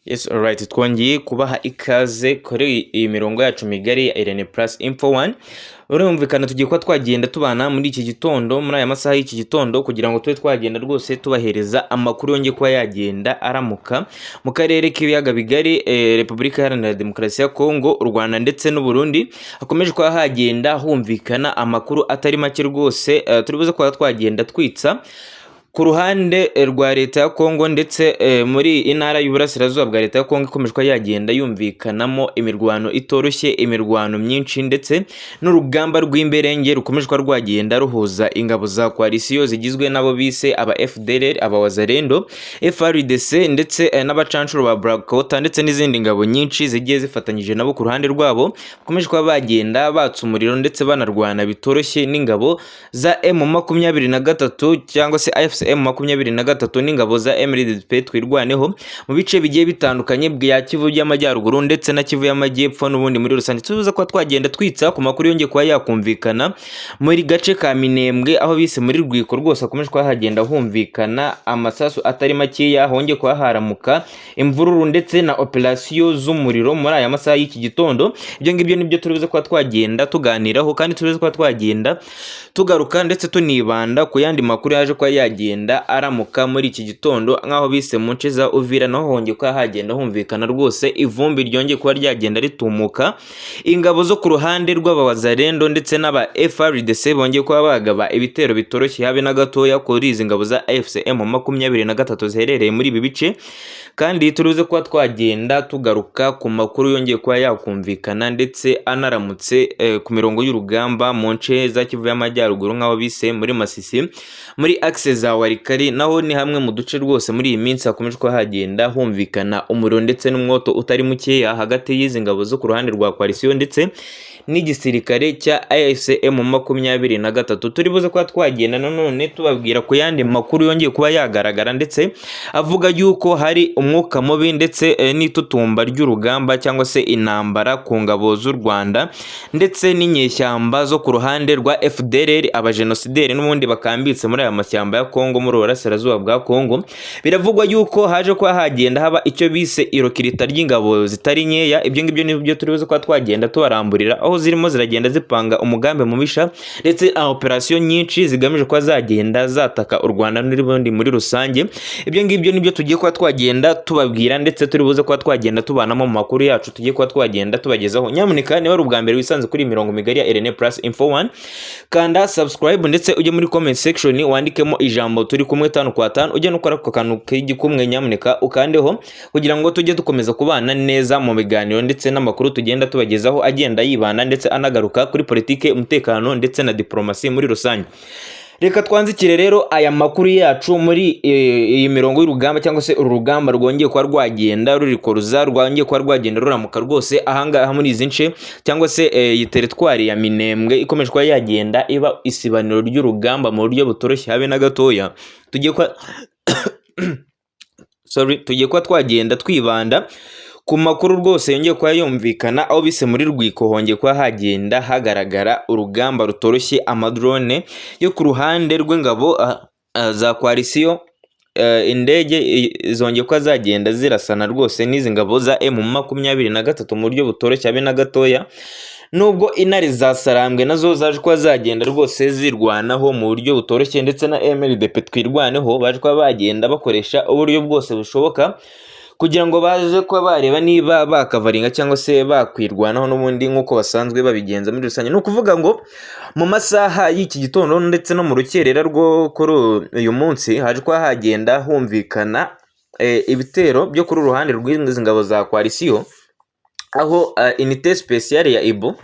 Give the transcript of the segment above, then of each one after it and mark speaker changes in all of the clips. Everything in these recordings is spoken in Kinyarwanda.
Speaker 1: Yes, alright. Twongeye kubaha ikaze kuri iyi mirongo yacu migari ya Irene Plus Info One. Urumvikana tugiye kuba twagenda tubana muri iki gitondo, muri aya masaha y'iki gitondo, kugira ngo tube twagenda rwose tubahereza amakuru yongeye kuba yagenda aramuka mu karere k'ibiyaga bigari, Repubulika Iharanira Demokarasi ya Kongo, u Rwanda ndetse n'u Burundi. Hakomeje kuba hagenda humvikana amakuru atari make rwose, turi buze kuba twagenda twitsa ku ruhande rwa leta ya Kongo ndetse muri intara y'uburasirazuba bwa leta ya Kongo ikomeje kuba yagenda yumvikanamo imirwano itoroshye, imirwano myinshi ndetse n'urugamba rw'imberenge rukomeje kuba rwagenda ruhuza ingabo za coalition zigizwe n'abo bise aba FDLR, aba Wazalendo, FARDC ndetse n'abacanshuro ba Black ndetse n'izindi ngabo nyinshi zigiye zifatanyije nabo ku ruhande rwabo, bakomeje kuba bagenda batsa umuriro ndetse banarwana bitoroshye n'ingabo za M23 cyangwa se AFC M23 n'ingabo za MRDP Twirwaneho mu bice bigiye bitandukanye bya Kivu y'Amajyaruguru ndetse na Kivu y'Amajyepfo n'ubundi muri rusange. Tuza kuba twagenda twitsa ku makuru yongeye kuba yakumvikana muri gace ka Minembwe, aho bise muri Rwiko, rwose hakomeje kuba hagenda humvikana amasasu atari makeya, hongeye kuba haramuka imvururu ndetse na operasiyo z'umuriro muri aya masaha y'iki gitondo. Ibyo ngibyo nibyo turi buze kuba twagenda tuganiraho, kandi turi buze kuba twagenda tugaruka ndetse tunibanda ku yandi makuru yaje kuba yagenda aramuka muri iki gitondo, nk'aho bise mu nce za Uvira, naho hongeye kuba hagenda humvikana rwose ivumbi ryongeye kuba ryagenda ritumuka. Ingabo zo ku ruhande rw'abawazalendo ndetse n'aba FARDC bongeye kuba bagaba ibitero bitoroshye habe na gatoya kuri izi ngabo za AFC M23 ziherereye muri ibi bice. Kandi turuze kuba twagenda tugaruka ku makuru yongeye kuba yakumvikana ndetse anaramutse ku mirongo y'urugamba mu nce za Kivu y'Amajyaruguru, nk'aho bise muri Masisi, muri axe za Walikale, naho ni hamwe mu duce rwose muri iyi minsi hakomeje kuba hagenda humvikana umuriro ndetse n'umwoto utari mukeya hagati y'izi ngabo zo ku ruhande rwa coalition ndetse n'igisirikare cya AFC M23. Turi buze kuba twagenda nanone tubabwira ku yandi makuru yongeye kuba yagaragara ndetse avuga yuko hari umwuka mubi ndetse n'itutumba ry'urugamba cyangwa se intambara ku ngabo z'u Rwanda ndetse n'inyeshyamba zo ku ruhande rwa FDLR, abajenosideri n'ubundi bakambitse muri aya mashyamba ya Kongo, muri burasirazuba bwa Kongo. Biravugwa yuko haje kuba hagenda haba icyo bise irokirita ry'ingabo zitari nkeya. Ibyo ngibyo nibyo turi buze kuba twagenda tubaramburira, aho zirimo ziragenda zipanga umugambi mubisha ndetse na operasiyo nyinshi zigamije kuba zagenda zataka u Rwanda n'ubundi muri rusange. Ibyo ngibyo nibyo tugiye kuba twagenda tubabwira ndetse turi buze kuba twagenda tubanamo mu makuru yacu tugiye kuba twagenda tubagezaho. Nyamuneka, niba ari ubwa mbere wisanze kuri iyi mirongo migari ya Irene Plus Info 1, kanda subscribe ndetse ujye muri comment section wandikemo ijambo "turi kumwe tanu kwa tanu", ujye nukora ku kantu k'igikumwe, nyamuneka ukandeho kugira ngo tujye dukomeza kubana neza mu biganiro ndetse n'amakuru tugenda tubagezaho agenda yibanda ndetse anagaruka kuri politike, umutekano ndetse na diplomasi muri rusange. Reka twanzikire rero aya makuru yacu muri iyi mirongo y'urugamba cyangwa se uru rugamba rwongeye kuba rwagenda rurikoruza, rwongeye kuba rwagenda ruramuka rwose ahangaha muri izi nce cyangwa se iyi teritwari ya Minembwe ikomeje kuba yagenda iba isibaniro ry'urugamba mu buryo butoroshye habe na gatoya. Tugiye kuba, sorry, tugiye kuba twagenda twibanda ku makuru rwose yongeye kuba yumvikana aho bise muri Rwiko. Hongeye kuba hagenda hagaragara urugamba rutoroshye, amadrone yo ku ruhande rw'ingabo za coalition, indege zongeye kuba zagenda zirasana rwose n'izi ngabo za M23 mu buryo butoroshye habe na gatoya, nubwo intare za Sarambwe nazo zaje kuba zagenda rwose zirwanaho mu buryo butoroshye, ndetse na MRDP Twirwaneho baje kuba bagenda bakoresha uburyo bwose bushoboka kugira ngo baze kuba bareba niba bakavaringa cyangwa se bakwirwanaho n'ubundi nk'uko basanzwe babigenza muri rusange. Ni ukuvuga ngo mu masaha y'iki gitondo ndetse no mu rukerera rwo kuri uyu munsi haje kuba hagenda humvikana ibitero byo kuri uruhande rw'izi ngabo za coalition, aho unité spéciale ya Ibo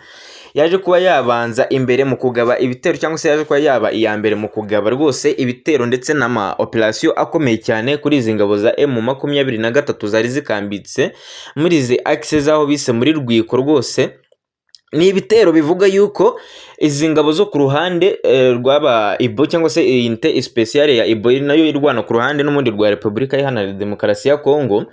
Speaker 1: yaje kuba yabanza imbere mu kugaba ibitero cyangwa se yaje kuba yaba iya mbere mu kugaba rwose ibitero ndetse n'ama operasiyo akomeye cyane kuri izi ngabo za M23 zari zikambitse muri izi axe z'aho bise muri Rwiko. Rwose ni ibitero bivuga yuko izi ngabo zo ku ruhande rw'aba Ibo cyangwa se unité spéciale ya Ibo, nayo irwana ku ruhande n'ubundi rwa Repubulika Iharanira Demokarasi ya Kongo,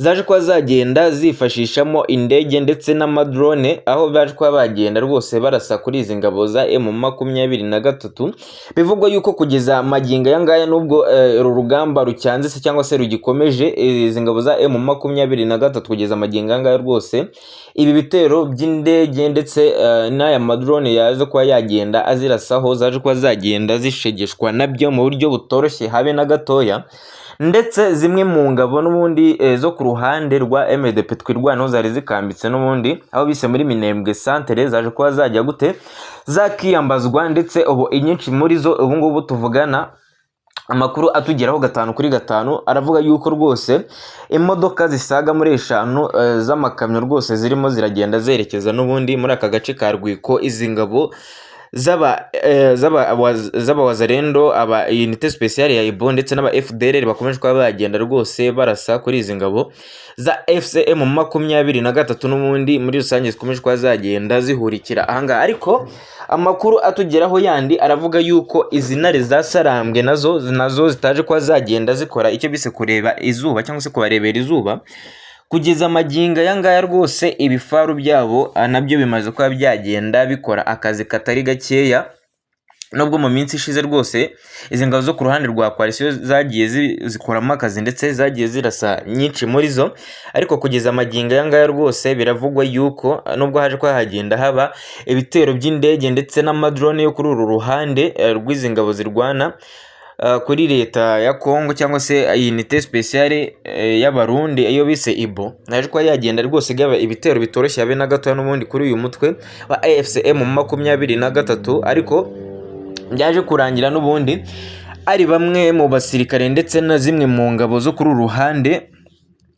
Speaker 1: Zaje kuba zagenda zifashishamo indege ndetse n'amadrone, aho baje kuba bagenda rwose barasa kuri izi ngabo za M23. Bivugwa yuko kugeza magingo aya ngaya, nubwo uru rugamba rucyanze se cyangwa se rugikomeje, izi ngabo za M23 kugeza magingo aya ngaya rwose ibi bitero by'indege ndetse n'aya madrone yaje kuba yagenda azirasaho, zaje kuba zagenda zishegeshwa nabyo mu buryo butoroshye habe na gatoya. Ndetse zimwe mu ngabo n'ubundi zo ku ruhande rwa MDP Twirwaneho zari zikambitse n'ubundi aho bise muri Minembwe Centre, zaje kuba zajya gute zakiyambazwa. Ndetse ubu inyinshi muri zo, ubu ngubu tuvugana, amakuru atugeraho gatanu kuri gatanu aravuga yuko rwose imodoka zisaga muri 5 z'amakamyo rwose zirimo ziragenda zerekeza n'ubundi muri aka gace ka Rwiko. Izi ngabo z'aba Wazalendo, aba unité spéciale ya Ibo ndetse n'aba FDLR bakomeje kuba bagenda rwose barasa kuri izi ngabo za AFC M23 n'ubundi muri rusange zikomeje kuba zagenda zihurikira ahangaha. Ariko amakuru atugeraho yandi aravuga yuko izi ntare za Sarambwe nazo zitaje kuba zagenda zikora icyo bise kureba izuba cyangwa se kubarebera izuba. Kugeza magingo aya ngaya rwose ibifaru byabo nabyo bimaze kuba byagenda bikora akazi katari gakeya, nubwo mu minsi ishize rwose izi ngabo zo ku ruhande rwa coalition zagiye zikoramo akazi ndetse zagiye zirasa nyinshi muri zo. Ariko kugeza magingo aya ngaya rwose biravugwa yuko nubwo haje kuba hagenda haba ibitero by'indege ndetse n'amadrone yo kuri uru ruhande rw'izi ngabo zirwana kuri leta ya Congo cyangwa se unité spéciale y'Abarundi iyo bise Ibo, naje kuba yagenda rwose igaba ibitero bitoroshye habe na gatoya n'ubundi kuri uyu mutwe wa AFC M23, ariko byaje kurangira n'ubundi ari bamwe mu basirikare ndetse na zimwe mu ngabo zo kuri uru ruhande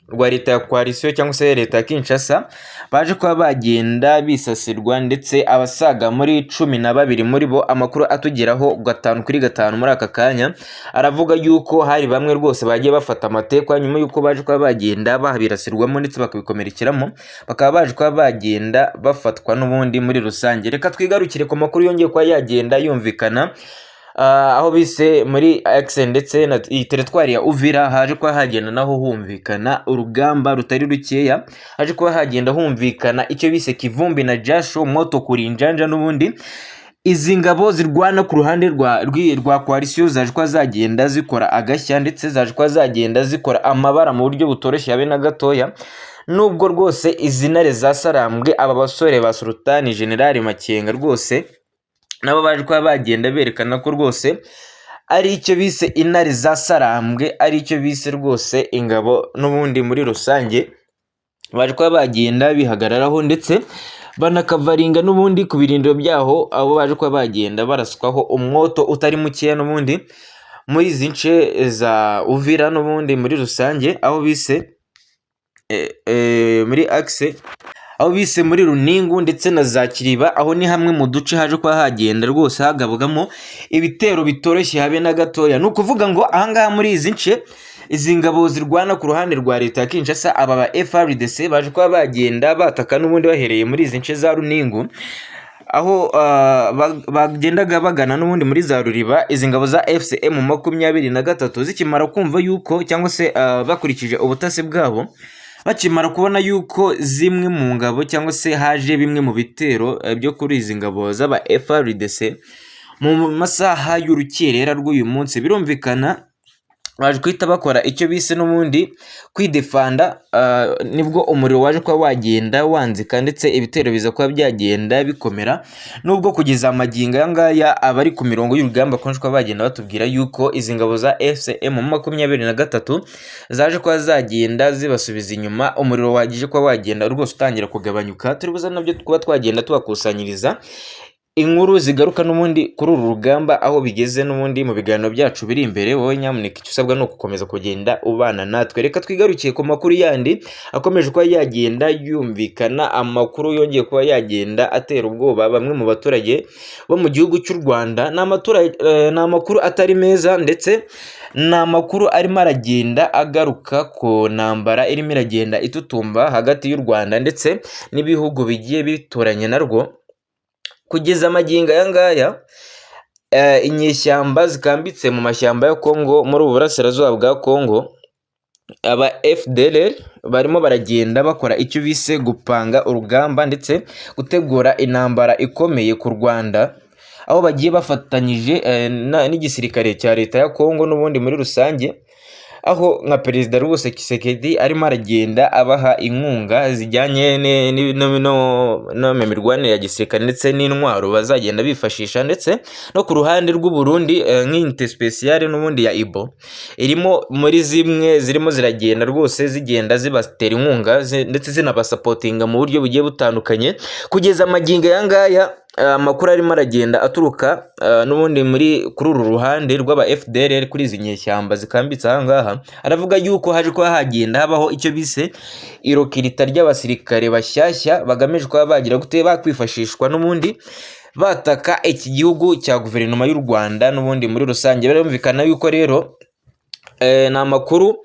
Speaker 1: rwa leta ya coalition cyangwa se leta ya Kinshasa baje kuba bagenda bisasirwa. Ndetse abasaga muri 12 muri bo, amakuru atugeraho gatanu kuri gatanu muri aka kanya aravuga yuko hari bamwe rwose bagiye bafata amatekwa nyuma yuko baje kuba bagenda babirasirwamo ndetse bakabikomerekeramo, bakaba baje kuba bagenda bafatwa n'ubundi muri rusange. Reka twigarukire ku makuru yongeye kuba yagenda yumvikana aho bise muri Axe ndetse na iyi teritwari ya Uvira. Haje kuba hagenda naho humvikana urugamba rutari rukeya, haje kuba hagenda humvikana icyo bise kivumbi na jasho, moto kurinjanja. N'ubundi izi ngabo zirwana ku ruhande rwa coalition zaje kuba zagenda zikora agashya ndetse zaje kuba zagenda zikora amabara mu buryo butoroshye habe na gatoya, nubwo rwose izi ntare za Sarambwe, aba basore ba Sultani General Makenga, rwose nabo baje kuba bagenda berekana ko rwose ari icyo bise intare za Sarambwe, ari icyo bise rwose ingabo n'ubundi muri rusange. Baje kuba bagenda bihagararaho ndetse banakavaringa n'ubundi ku birindiro byaho, abo baje kuba bagenda baraswaho umwoto utari mukeya n'ubundi muri izi nce za Uvira n'ubundi muri rusange, aho bise muri Axe, aho bise muri Runingu ndetse na za Kiriba. Aho ni hamwe mu duce haje kuba hagenda rwose hagabwamo ibitero bitoroshye habe na gatoya. Ni ukuvuga ngo ahangaha muri izi nce, izi ngabo zirwana ku ruhande rwa leta ya Kinshasa, aba ba FARDC, baje kuba bagenda bataka n'ubundi bahereye muri izi nce za Runingu, aho bagendaga bagana n'ubundi muri za Ruriba. Izi ngabo za AFC M23 zikimara kumva yuko cyangwa se bakurikije ubutasi bwabo, bakimara kubona yuko zimwe mu ngabo cyangwa se haje bimwe mu bitero byo kuri izi ngabo z'aba FARDC mu masaha y'urukerera rw'uyu munsi, birumvikana baje guhita bakora icyo bise n'ubundi kwidefanda. Nibwo umuriro waje kuba wagenda wanzika ndetse ibitero biza kuba byagenda bikomera, nubwo kugeza amagingo aya ngaya abari ku mirongo y'urugamba bakomeje kuba bagenda batubwira yuko izi ngabo za AFC M23 zaje kuba zagenda zibasubiza inyuma, umuriro wagije kuba wagenda rwose utangira kugabanyuka. Turi buze nabyo kuba twagenda tubakusanyiriza inkuru zigaruka n'ubundi kuri uru rugamba aho bigeze n'ubundi mu biganiro byacu biri imbere. Wowe nyamuneka icyo usabwa ni ugukomeza kugenda ubana natwe. Reka twigarukiye ku makuru yandi akomeje kuba yagenda yumvikana, amakuru yongeye kuba yagenda atera ubwoba bamwe mu baturage bo mu gihugu cy'u Rwanda. Ni amakuru atari meza, ndetse ni amakuru arimo aragenda agaruka ku ntambara irimo iragenda itutumba hagati y'u Rwanda ndetse n'ibihugu bigiye bituranye narwo. Kugeza magingo aya ngaya, inyeshyamba zikambitse mu mashyamba ya Kongo, muri ubu burasirazuba bwa Kongo. Aba FDLR barimo baragenda bakora icyo bise gupanga urugamba ndetse gutegura intambara ikomeye ku Rwanda, aho bagiye bafatanyije n'igisirikare cya leta ya Kongo n'ubundi muri rusange, aho nka perezida rwose Tshisekedi arimo aragenda abaha inkunga zijyanye no mu mirwanire ya gisirikare ndetse n'intwaro bazagenda bifashisha. Ndetse no ku ruhande rw'u Burundi, nk'unité spéciale n'ubundi ya IBO irimo muri zimwe zirimo ziragenda rwose zigenda zibatera inkunga ndetse zinabasupportinga mu buryo bugiye butandukanye. Kugeza amagingo aya ngaya, amakuru arimo aragenda aturuka n'ubundi muri kuri uru ruhande rw'aba FDLR, kuri izi nyeshyamba zikambitse aha ngaha, aravuga yuko haje kuba hagenda habaho icyo bise irecruta ry'abasirikare bashyashya bagamije kuba bagira gute, bakwifashishwa n'ubundi bataka iki gihugu cya guverinoma y'u Rwanda n'ubundi muri rusange. Birumvikana yuko rero ni amakuru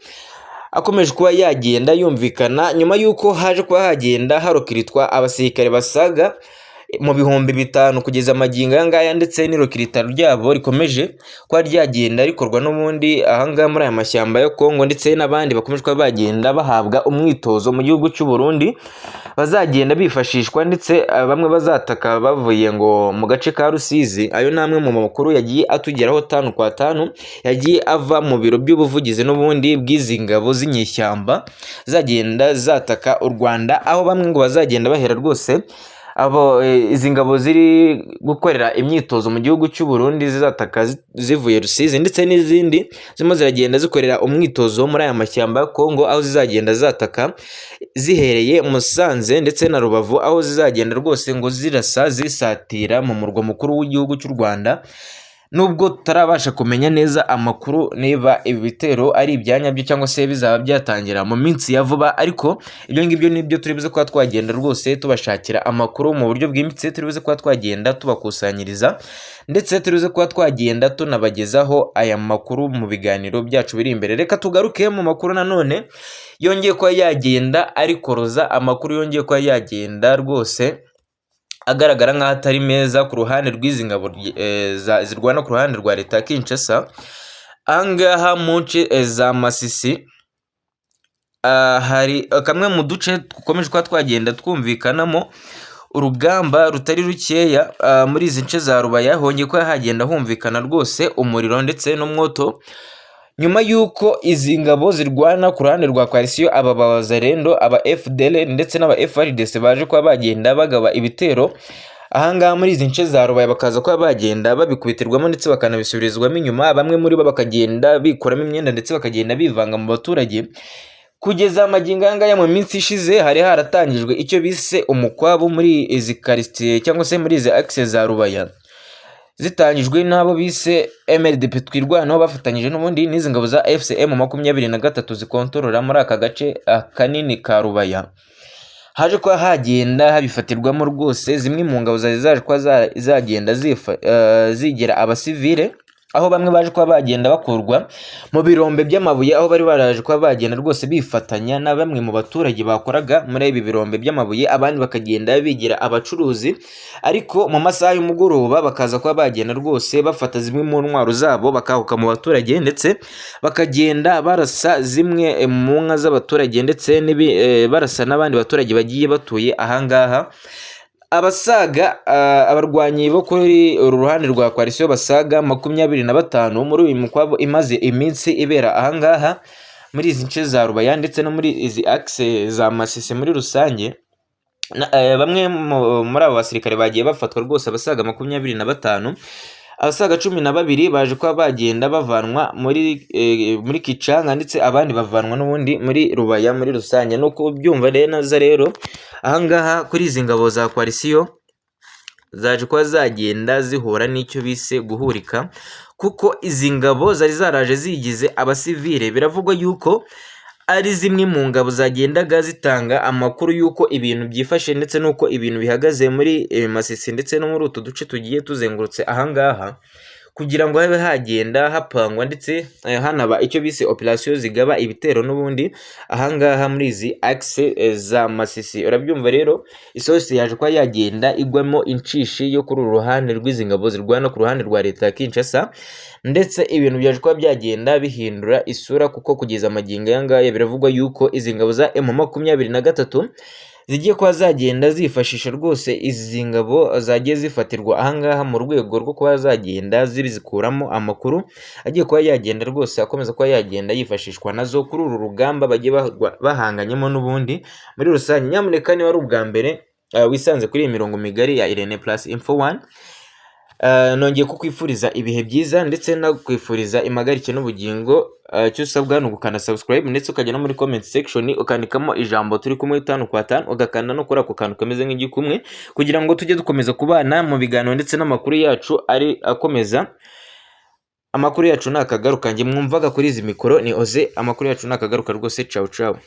Speaker 1: akomeje kuba yagenda yumvikana nyuma y'uko haje kuba hagenda harecrutwa abasirikare basaga mu 5000 kugeza amagingo aya ngaya, ndetse n'irecruta ryabo rikomeje kuba ryagenda rikorwa n'ubundi aha ngaha muri aya mashyamba ya Kongo, ndetse n'abandi bakomeje kuba bagenda bahabwa umwitozo mu gihugu cy'u Burundi bazagenda bifashishwa, ndetse bamwe bazataka bavuye ngo mu gace ka Rusizi. Ayo ni amwe mu makuru yagiye atugeraho tanu kwa tanu, yagiye ava mu biro by'ubuvugizi n'ubundi bw'izi ngabo z'inyeshyamba zagenda zataka u Rwanda, aho bamwe ngo bazagenda bahera rwose abo izi ngabo ziri gukorera imyitozo mu gihugu cy'u Burundi zizataka zivuye Rusizi, ndetse n'izindi zirimo ziragenda zikorera umwitozo muri aya mashyamba ya Kongo, aho zizagenda zataka zihereye Musanze ndetse na Rubavu, aho zizagenda rwose ngo zirasa zisatira mu murwa mukuru w'igihugu cy'u Rwanda. Nubwo tutarabasha kumenya neza amakuru niba ibi bitero ari ibyanyabyo cyangwa se bizaba byatangira mu minsi ya vuba, ariko ibyo ngibyo nibyo turi buze kuba twagenda rwose tubashakira amakuru mu buryo bwimbitse, turi buze kuba twagenda tubakusanyiriza, ndetse turi buze kuba twagenda tunabagezaho aya makuru mu biganiro byacu biri imbere. Reka tugaruke mu makuru nanone yongeye kuba yagenda arikoroza, amakuru yongeye kuba yagenda rwose agaragara nk'aho atari meza ku ruhande rw'izi ngabo zirwana ku ruhande rwa leta ya Kinshasa. Aha ngaha mu nce za Masisi, hari kamwe mu duce dukomeje kuba twagenda twumvikanamo urugamba rutari rukeya. Muri izi nce za Rubaya hongeye kuba hagenda humvikana rwose umuriro ndetse n'umwoto, nyuma y'uko izi ngabo zirwana ku ruhande rwa coalition, aba Bawazalendo, aba FDL ndetse n'aba FARDC, baje kuba bagenda bagaba ibitero ahangaha muri izi nce za Rubaya, bakaza kuba bagenda babikubitirwamo ndetse bakanabisubirizwamo inyuma, bamwe muri bo bakagenda bikuramo imyenda ndetse bakagenda bivanga mu baturage. Kugeza amagingo aya ngaya, mu minsi ishize hari haratangijwe icyo bise umukwabu muri izi quartier cyangwa se muri izi axe za Rubaya, zitangijwe n'abo bise MRDP Twirwanaho bafatanyije n'ubundi n'izi ngabo za AFC M23 zikontorora muri aka gace kanini ka Rubaya. Haje kuba hagenda habifatirwamo rwose zimwe mu ngabo zari zaje kuba zagenda zigira abasivile, aho bamwe baje kuba bagenda bakurwa mu birombe by'amabuye, aho bari baraje kuba bagenda rwose bifatanya na bamwe mu baturage bakoraga muri ibi birombe by'amabuye, abandi bakagenda bigira abacuruzi, ariko mu masaha y'umugoroba bakaza kuba bagenda rwose bafata zimwe mu ntwaro zabo, bakahuka mu baturage, ndetse bakagenda barasa zimwe mu nka z'abaturage, ndetse barasa n'abandi baturage bagiye batuye ahangaha. Abasaga abarwanyi bo kuri uru ruhande rwa coalition basaga 25 muri uyu mukwabo imaze iminsi ibera ahangaha muri izi nce za Rubaya ndetse no muri izi axe za Masisi muri rusange. Bamwe muri abo basirikare bagiye bafatwa rwose abasaga 25, abasaga 12 baje kuba bagenda bavanwa muri Kicanga, ndetse abandi bavanwa n'ubundi muri Rubaya muri rusange. Nuko ubyumva rero neza rero, ahangaha kuri izi ngabo za coalition zaje kuba zagenda zihura n'icyo bise guhurika, kuko izi ngabo zari zaraje zigize abasivile, biravugwa yuko ari zimwe mu ngabo zagendaga zitanga amakuru y'uko ibintu byifashe ndetse n'uko ibintu bihagaze muri Masisi ndetse no muri utu duce tugiye tuzengurutse ahangaha. kugira ngo habe hagenda hapangwa ndetse hanaba icyo bise operation zigaba ibitero n'ubundi ahangaha muri izi axe za Masisi. Urabyumva rero, isosi yaje kuba yagenda igwamo inshishi yo kuri uru ruhande rw'izi ngabo zirwana ku ruhande rwa leta ya Kinshasa, ndetse ibintu byaje kuba byagenda bihindura isura, kuko kugeza amagingo aya ngaya biravugwa yuko izi ngabo za M23 zigiye kuba zagenda zifashisha rwose izi ngabo zagiye zifatirwa ahangaha mu rwego rwo kuba zagenda zizikuramo amakuru agiye kuba yagenda rwose akomeza kuba yagenda yifashishwa nazo kuri uru rugamba bagiye bahanganyemo n'ubundi muri rusange. Nyamuneka niba ari ubwa mbere wisanze kuri iyi mirongo migari ya Irene Plus Info One, nongeye kukwifuriza ibihe byiza ndetse nakwifuriza impagarike n'ubugingo. Icyo usabwa ni ugukanda subscribe, ndetse ukajya no muri comment section ukandikamo ijambo "turi kumwe tanu kwa tanu", ugakanda no kuri ako kantu kameze nk'igikumwe kugira ngo tujye dukomeza kubana mu biganiro ndetse n'amakuru yacu ari akomeza. Amakuru yacu ni akagaruka. Njye mwumvaga kuri izi mikoro ni Oze. Amakuru yacu ni akagaruka rwose. Ciao ciao.